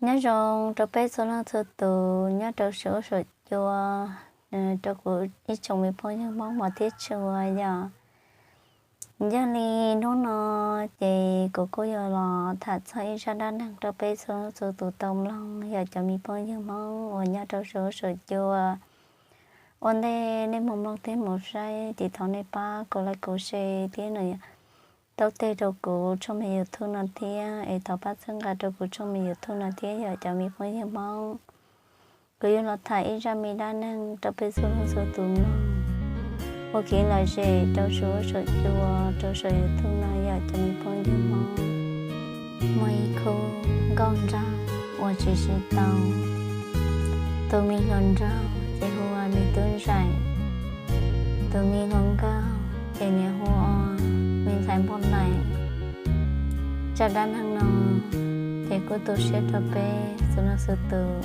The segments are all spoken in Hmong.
Nyob zoo rau peb txhua leej txhua tus nyob rau saum huab saum cua, rau kuv ib tsoom me phooj ywg Hmoob mos thiab tshua yom. Yog li hnub no ces kuv kuj yuav los tham txog ib zaj dab neeg rau peb txhua leej txhua tus tau mloog yom, cov me phooj ywg Hmoob uas nyob rau saum huab saum cua. Ua ntej nej mus mloog thiab mus saib ces thov nej pab kuv like, kuv share thiab no, taub teg rau kuv tshooj me YouTube no thiab es thov pab txhawb nqa rau kuv tshooj me YouTube no thiab yom, cov me phooj ywg Hmoob. Kuv yuav los tham ib zaj me dab neeg rau peb txhua leej txhua tus mloog ua kev lom zem rau saum huab saum cua, rau saum YouTube no yom, cov me phooj ywg Hmoob. Muaj ib khub nkauj nraug uas tsis sib tau. Tus me hluas nraug ces hu ua me Tub Ntsaim, tus me hluas nkauj ces nws hu ua me Ntxhais Npauj Laim. Zaj dab neeg no ces kuj tu siab rau peb txhua leej txhua tus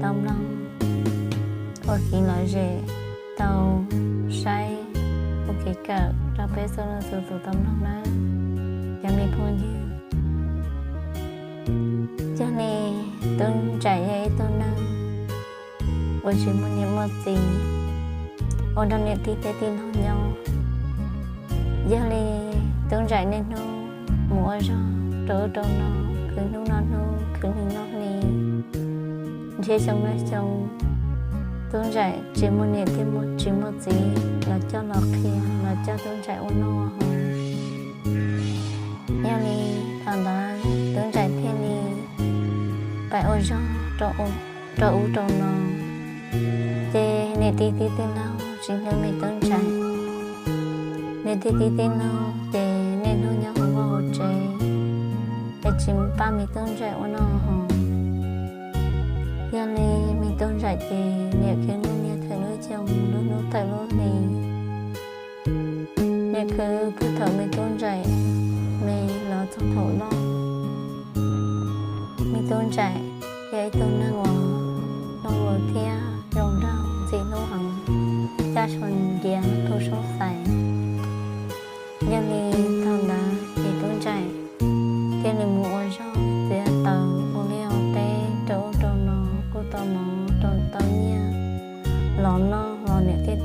tau mloog ua kev lom zem, tau saib ua kev kawm rau peb txhua leej txhua tus tau mloog nawb, cov me phooj ywg. Yog li Tub Ntsaim yog ib tug neeg uas tsis muaj niam muaj txiv, ua nrog niam tij thiab tij laug nyob. Yog li Tub Ntsaim niaj hnub mus ua zog rau ub rau no, khwv hnub no hnub, khwv hli no hli, nrhiav xyoo no xyoo, Tub Ntsaim tsis muaj niam thiab tsis muaj txiv los coj los qhia, los coj Tub Ntsaim ua noj ua haus. Yog li thaum ntawd Tub Ntsaim thiaj li pais ua zog rau ub rau no, ces niam tij thiab tij laug tsis hlub me Tub Ntsaim. Niam tij thiab tij laug ces niaj hnub nyob hauv vaj hauv tsev es tsis pab me Tub Ntsaim ua noj haus. Yog li me Tub Ntsaim ces niam khwv lub niag thawm lub xyoo, lub hnub thawm lub hli, niam khwv puag thaum me Tub Ntsaim me los txog thaum loj. Me Tub Ntsaim yog ib tug neeg uas hlob lus thiab zoo nraug ntxim hlub heev, caj so nciav tu soob xais. Yog li thaum ntawd ces Tub Ntsaim thiaj li mus ua zog txiav taws ua liaj ua teb rau ub rau no, kuj tau mov rau tau nyiaj los noj los niam thiab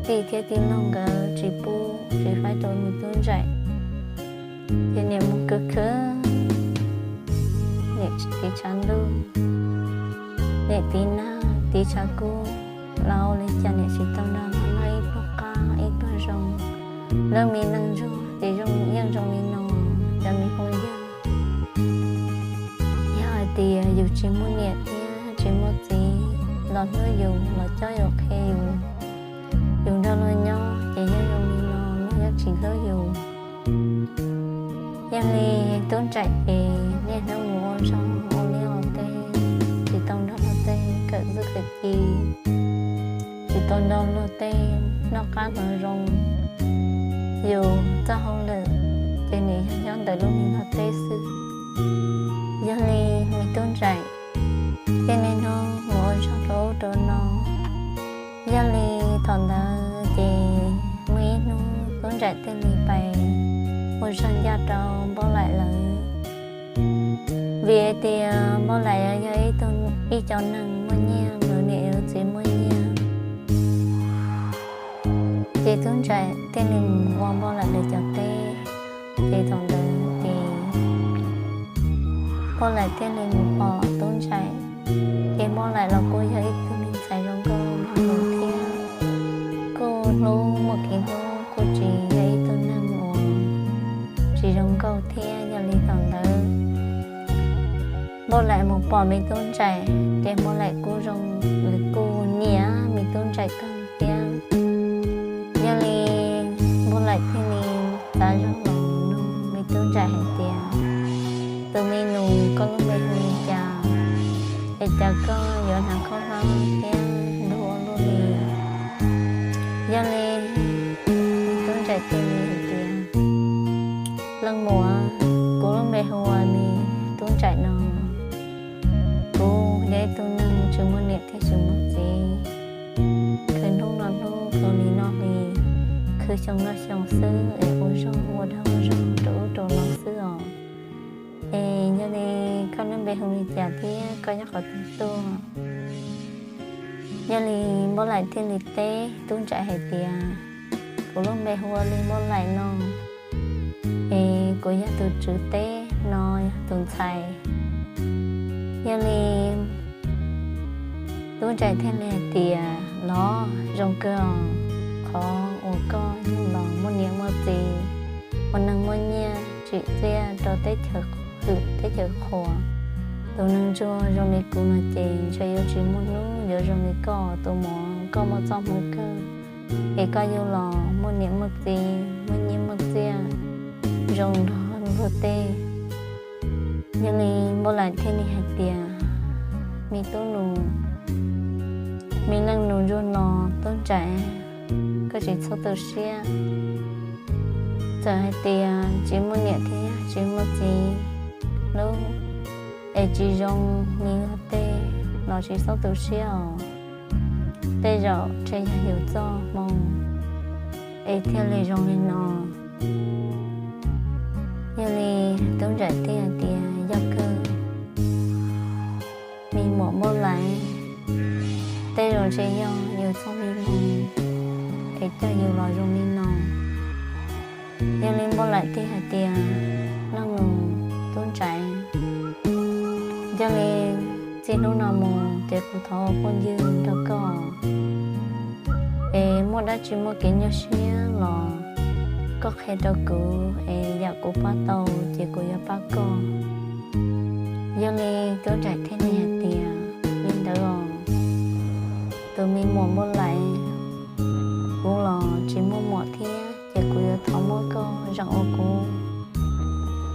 tij thiab tij laug nkawd tsis pub tsis faib rau me Tub Ntsaim. Ces niam mus khwv khwv, niam tiv tshav ntuj, niam tiv nag tiv tshav kub, los ua li cas niam tsis tau nrog noj ib pluag qab ib pluag zoo. Lub me neej ntsuag ces yeej zoo li no, cov me phooj ywg. Yog hais tias yus tsis muaj niam thiab tsis muaj txiv los hlub yus, los coj yus qhia yus, yus nrog luag nyob ces yeej zoo li no, luag yeej tsis hlub yus. Yog li Tub Ntsaim ces niaj hnub mus ua zog ua liaj ua teb, tsis tau nrog luag tej kawm txuj kawm ci, tsis tau nrog luag tej noj qab hnav zoo. Yus txoj hauj lwm ces nws yog nyob ntawm lub me nplog teb xwb. Yog li me Tub Ntsaim thiaj niaj hnub mus ua zog rau ub rau no. Yog li thaum ntawd ces muaj ib hnub Tub Ntsaim thiaj li pais ua zog ncaj rau Npauj Laim lawv, vim hais tias Npauj Laim yog ib tug, ib cov neeg muaj nyiaj, nkawd niam nkawd txiv muaj nyiaj. Ces Tub Ntsaim thiaj li mus ua Npauj Laim lawv cov teb. Ces thaum ntawd ces Npauj Laim thiaj li mus pom Tub Ntsaim. Ces Npauj Laim los kuj yog ib tug me ntxhais zoo nkauj zoo nraug thiab kuj hlub, muaj kev hlub, kuj tsis yog ib tug neeg uas tsis zoo nkauj thiab. Yog li thaum ntawd Npauj Laim mus pom me Tub Ntsaim ces Npauj Laim kuj zoo, kuj nyiam me Tub Ntsaim kawg thiab. Yog li Npauj Laim thiaj li txav zog los nug me Tub Ntsaim hais tias, tus me nus, koj lub npe hu li cas? Es cas koj yuav hnav khaub hlab thiab ntuag ua luaj li? Yog li Tub Ntsaim thiaj li hais tias, leej muam, kuv lub npe hu ua me Tub Ntsaim no. Kuv yog ib tug neeg tsis muaj niam thiab tsis muaj txiv, khwv hnub noj hnub, khwv hli noj hli, khwv xyoo noj xyoo xwb es ua zog ua dag ua zog rau ub rau no xwb os. Es yog li koj lub npe hu li cas thiab koj nyob qhov twg tuaj? Yog li Npauj Laim thiaj li teb Tub Ntsaim hais tias, kuv lub npe hu ua li Npauj Laim no, es kuv yog tus tswv teb no, yog tus ntxhais. Yog li Tub Ntsaim thiaj li hais tias, los zoo kawg os, qhov uas koj yug los muaj niam muaj txiv, ua neeg muaj nyiaj tsim txiaj rau teb chaws hwm teb chaws qhuas. Tus neeg ntsuag zoo li kuv no ces ntshe yuav tsis muaj hnub yuav zoo li koj tus muam, koj muaj txoj hmoo kawg, es koj yug los muaj niam muaj txiv, muaj nyiaj muaj txiaj, zoo nrog luag tej. Yog li Npauj Laim thiaj li hais tias, me tub nus, me leej nus ntsuag no, Tub Ntsaim, koj tsis txhob tu siab. Txawm hais tias tsis muaj niam thiab tsis muaj txiv hlub, es tsis zoo li luag tej los tsis txhob tu siab os. Tej zaum ntshe yog yus txoj hmoo es thiaj li zoo li no. Yog li Tub Ntsaim thiaj hais tias, yog kawg, me muam Npauj Laim, tej zaum ntshe yog yus txoj me hmoo es coj yus los zoo li no. Yog li Npauj Laim thiaj hais tias, leej nus, Tub Ntsaim, yog li txij hnub no mus ces kuv thov ua phooj ywg nrog koj, es muaj dab tsi muaj kev nyuaj siab los koj qhia rau kuv, es yam kuv pab tau ces kuv yuav pab koj. Yog li Tub Ntsaim thiaj li hais tias, li ntawd os, tus me muam Npauj Laim, kuv los tsis muaj muam thiab ces kuv yuav thov muab koj zeem ua kuv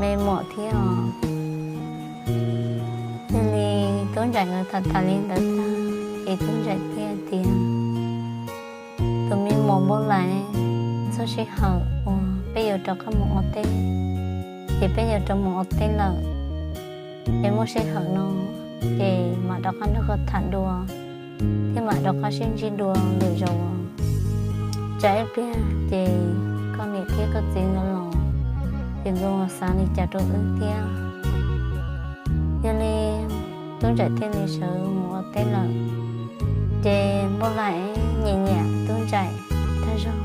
me muam thiab os. Yog li Tub Ntsaim nkawd tham tham li ntawd tag, es Tub Ntsaim thiaj tias, tus me muam Npauj Laim, txog sij hawm uas peb yuav rov qab mus ua teb, ces peb yuav rov mus ua teb lawm. Es muaj sij hawm no ces mam rov qab nrog koj tham dua, thiab mam rov qab sib ntsib dua lwm zaus. Tsam ib pliag ces koj niam thiab koj txiv nkawd los, ces nkawd xav li cas rau wb thiab. Yog li Tub Ntsaim thiaj li sawv mus ua teb lawm. Ces Npauj Laim nyiam nyiam Tub Ntsaim tag zog,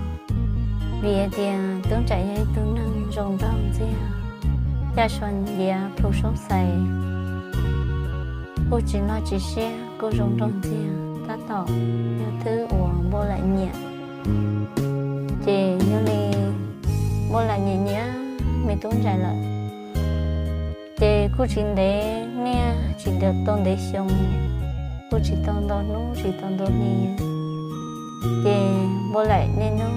vim hais tias Tub Ntsaim yog ib tug neeg zoo nraug ntxiag, caj so nciav plhu soob xais, kuj tsis loj tsis siab, kuj zoo nraug ntxiag, tab tom yog thwb uas Npauj Laim nyiam. Ces yog li Npauj Laim nyiam nyiam me Tub Ntsaim lawm, ces kuj tsis ntev niaj tsis tau ntev xyoo, kuj tsis tau ntau hnub tsis tau ntau hli, ces Npauj Laim niaj hnub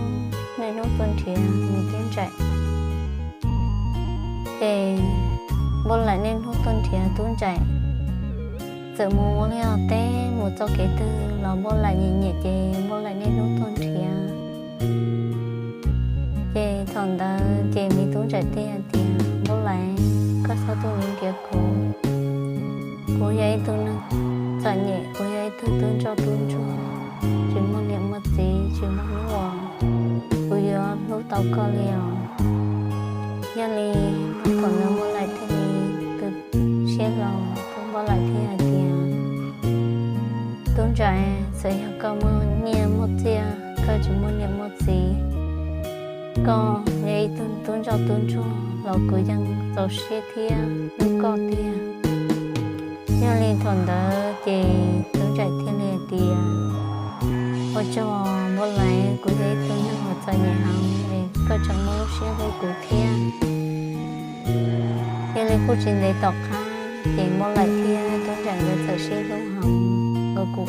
niaj hnub tuaj nrhiav me Tub Ntsaim. Ces Npauj Laim niaj hnub tuaj nrhiav Tub Ntsaim, txawm mus ua liaj teb mus txoj kev twg los Npauj Laim nyiam nyiam ces Npauj Laim niaj hnub tuaj nrhiav. Ces thaum ntawd ces me Tub Ntsaim thiaj tias, Npauj Laim, koj txhob tuaj nrhiav kuv, kuv yog ib tug neeg txom nyem, kuv yog ib tug tub ntsoj tub ntsuag, tsis muaj niam muaj txiv, tsis muaj hnub uas kuv yuav hlub tau koj li os. Yog li thaum ntawd Npauj Laim thiaj li tu siab los, Npauj Laim thiaj hais tias, Tub Ntsaim, txawm yog koj muaj nyiaj muaj txiaj, koj tsis muaj niam muaj txiv, koj yog ib tug tub ntsoj tub ntsuag los kuv yeej txaus siab thiab hlub koj tiag. Yog li thaum ntawd ces Tub Ntsaim thiaj li hais tias, ua tsaug Npauj Laim, kuv yog ib tug neeg uas txom nyem heev es koj tseem muaj lub siab hlub kuv thiab. Yog li kuj tsis ntev tom qab ces Npauj Laim thiab Tub Ntsaim nkawd txawm sib hlub heev, nkawd kuj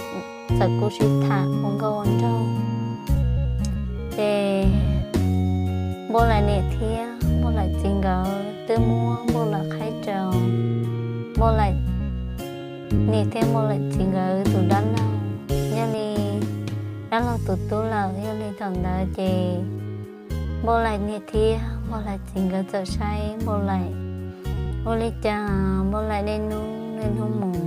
txawm kuj sib tham ua nkauj ua nraug. Ces Npauj Laim niam thiab Npauj Laim txiv nkawd twb muab Npauj Laim qhaib rau Npauj Laim niam thiab Npauj Laim txiv nkawd tus dab laug, yog li dab laug tus tub lawm. Yog li thaum ntawd ces Npauj Laim niam thiab Npauj Laim txiv nkawd txawm saib Npauj Laim ua li cas Npauj Laim niaj hnub niaj hnub mus,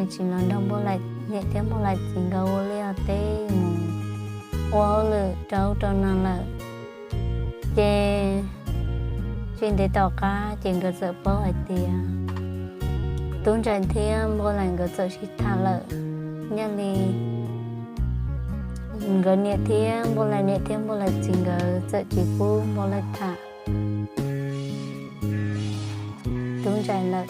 es tsis los nrog Npauj Laim niam thiab Npauj Laim txiv nkawd ua liaj ua teb mus ua hauj lwm rau ub rau no lawm. Ces tsis ntev tom qab ces nkawd txawm paub hais tias Tub Ntsaim thiab Npauj Laim nkawd txawm sib tham lawm. Yog li nkawd niam thiab Npauj Laim niam thiab Npauj Laim txiv nkawd txawm tsis pub Npauj Laim tham Tub Ntsaim lawm.